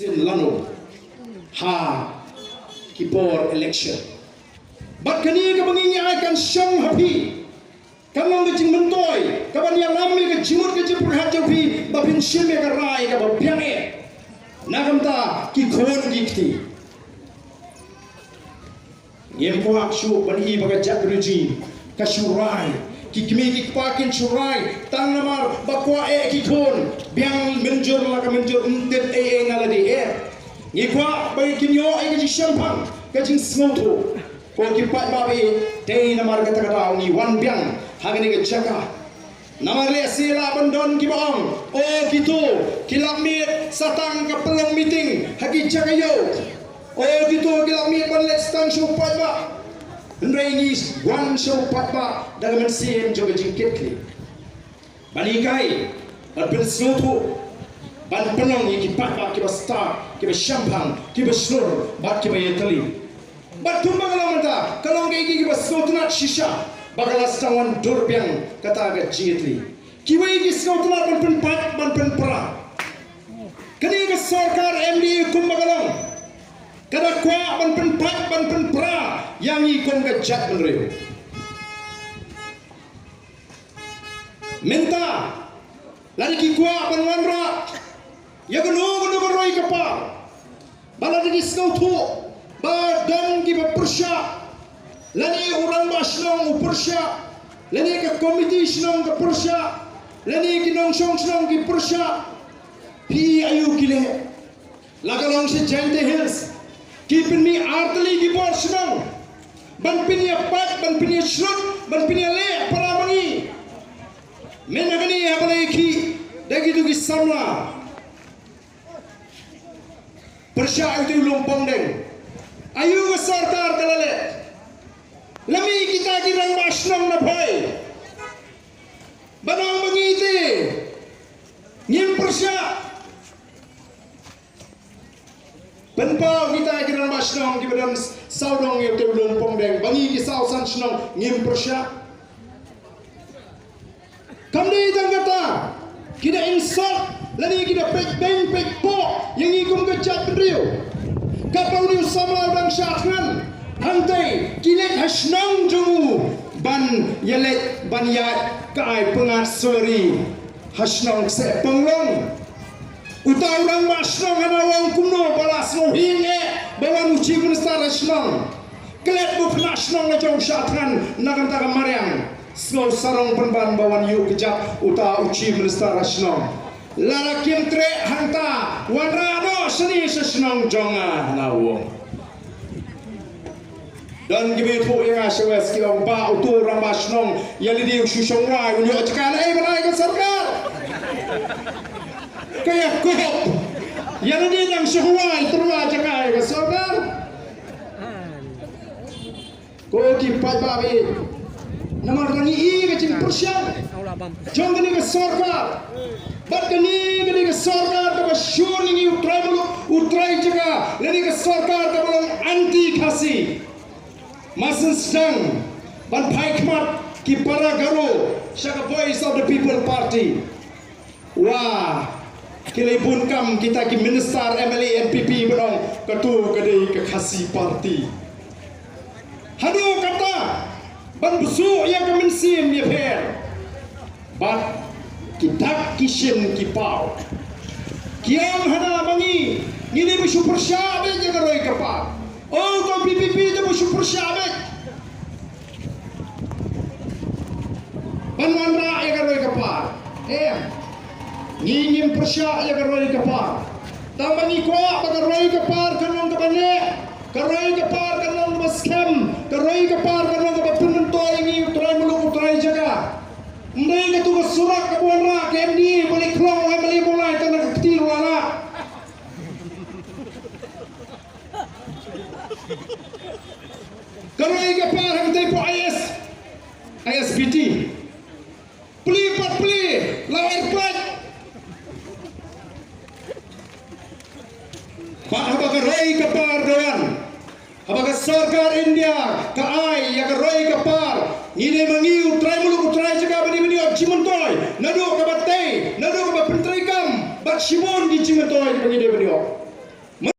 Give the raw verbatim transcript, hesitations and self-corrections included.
Sien lano ha ki por election. Bad kane kaba ngi ngi ai kan shong ha phi, kan long ka jingmyntoi kaban ïalam ïa ka jingmut ka jingpyrkhat jong phi ba phin shim ïa ka rai kaba biang eh na ka bynta ki khun ki kti. Ngim kwah shuh ban i ba ka jaitbynriew jong ngi ka shu rai, ki kmie ki kpa kin shu rai tang namar ba kwah eh ki khun. Biang mynjur la ka mynjur, ym tip ei ei na lade eh. Ngi kwah ba kin ïoh ïa ka jingshemphang, ka jingsngewthuh. Ko ki paidbah, dei namar kata ka daw ngi wan biang ha kane ka jaka. Namar lehse lah ban don kiba ong, o kito ki la miet sa tang ka pynlong meeting ha ki jaka ïew. O kito ki la miet ban leit sa tang sha u paidbah. Hynrei ngi wan sha u paidbah da ka mynsiem jong ka jingkitkhlieh, ban hikai, ban pynsngewthuh, ban pynlong ïa ki paidbah kiba stad, kiba shemphang, kiba shlur bad kiba ïatylli. Bad kumba ka long mynta, ka long kaei kaei kaba sngewtynnat shisha ba ka la sdang wan dur biang kata ka jingïatylli. Kiwei ki sngewtynnat ban pynpait ban pynpra. Kane ka sorkar M D A kumba ka long, ka da kwah ban pynpait ban pynpra ïa ngi kum ka jaitbynriew. Mynta lada ki kwah ban wanrah ïa kano kano ka roi ka par, ba lada ki sngewthuh ba don kiba pyrshah, lane u rangbah shnong u pyrshah, lane ka komiti shnong ka pyrshah, lane ki nongshong shnong ki pyrshah, phi aïu ki leh? La ka long sha Jaintia Hills, ki pynmih artylli ki bor shnong ban pynïapait, ban pynïashlur, ban pynïaleh para ma ngi. Mynta kane ha ba la ïakhih da kito ki samla, pyrshah ïa uto u lum pongdeng. Aïu ka sorkar ka la leh? La mih kita ki rangbah shnong na Bhoi ban ong ba ngi te ngim pyrshah. Pynpaw kita ki rangbah shnong kiba don sawdong ïa uto u lum pongdeng ba ngi ki saw san shnong ngim pyrshah. Kam dei tang kata, ki da insult lane ki da peit beiñ peit poh ïa ngi kum ka jaitbynriew. Katba une u samla u dang shah thngan, hangtei ki leit ha shnong jong u ban ïaleit ban ïaid ka ai pyngngad suwari ha shnong Kseh Panglong. Uta u rangbah shnong hana u ong kumno ba la sngewhing eh ba wan u Chief Minister ha shnong. Klet ba u khynnah shnong la jong shah thngan na ka bynta ka mariang. Sngew sarong pynban ba wan ïuh kjat uta u Chief Minister ha shnong. Lada kim treh hangta, wanrah noh shane sha shnong jong nga, hana u ong. Don kiba ïathuh ïa nga sha West ki ong ba uto u rangbah shnong ïa lade u shu shong wai, un ïoh jaka naei ban ai ka sorkar. Ka ïakob ïa lade dang shong wai, tyrwa jaka ïa ka sorkar. Ko ki paidbah, namar ngi i ka jingpyrshang jong kane ka sorkar. Bad kane, kane ka sorkar kaba shun ïa ngi u trai muluk u trai jaka, kane ka sorkar kaba long anti Khasi. Mar shen sdang ban phai khmat ki para Garo sha ka Voice of the People Party. Wa, ki lei bun kam kita ki minister, M L A, M P P ban ong kato ka dei ka Khasi Party. Haduh katta ban bsuh ïa ka mynsiem ïapher. Bad ki dak ki shin ki paw. Ki ong hana ma ngi, ngi dei ban shu pyrshah beit ïa ka roi ka par. Oh, to P P P dei ban shu pyrshah beit ban wanrah ïa ka roi ka par. Em. Ngi ngim pyrshah ïa ka roi ka par. Tang ba ngi kwah ba ka roi ka par kan long kaba neh, ka roi ka par kan long kaba skhem, ka roi ka par kan long kaba pynmyntoi ïa ngi u trai muluk u trai jaka. Ym dei kato ka surok kaba wanrah ka M D A ba leit khlong u M L A ba u la ïaid tang na ka kti ruh la lah. Ka roi ka par hangtei hapoh I S, I S B T. Plie pat plie, la er pait. Bad haba ka roi ka par da wan, haba ka sorkar India ka ai ïa ka roi ka par, ngi dei ma ngi u trai muluk u trai jaka ba dei ban ïoh jingmyntoi naduh kaba tei, naduh kaba pyntreikam, bad shibun ki jingmyntoi ba ngi dei ban ïoh.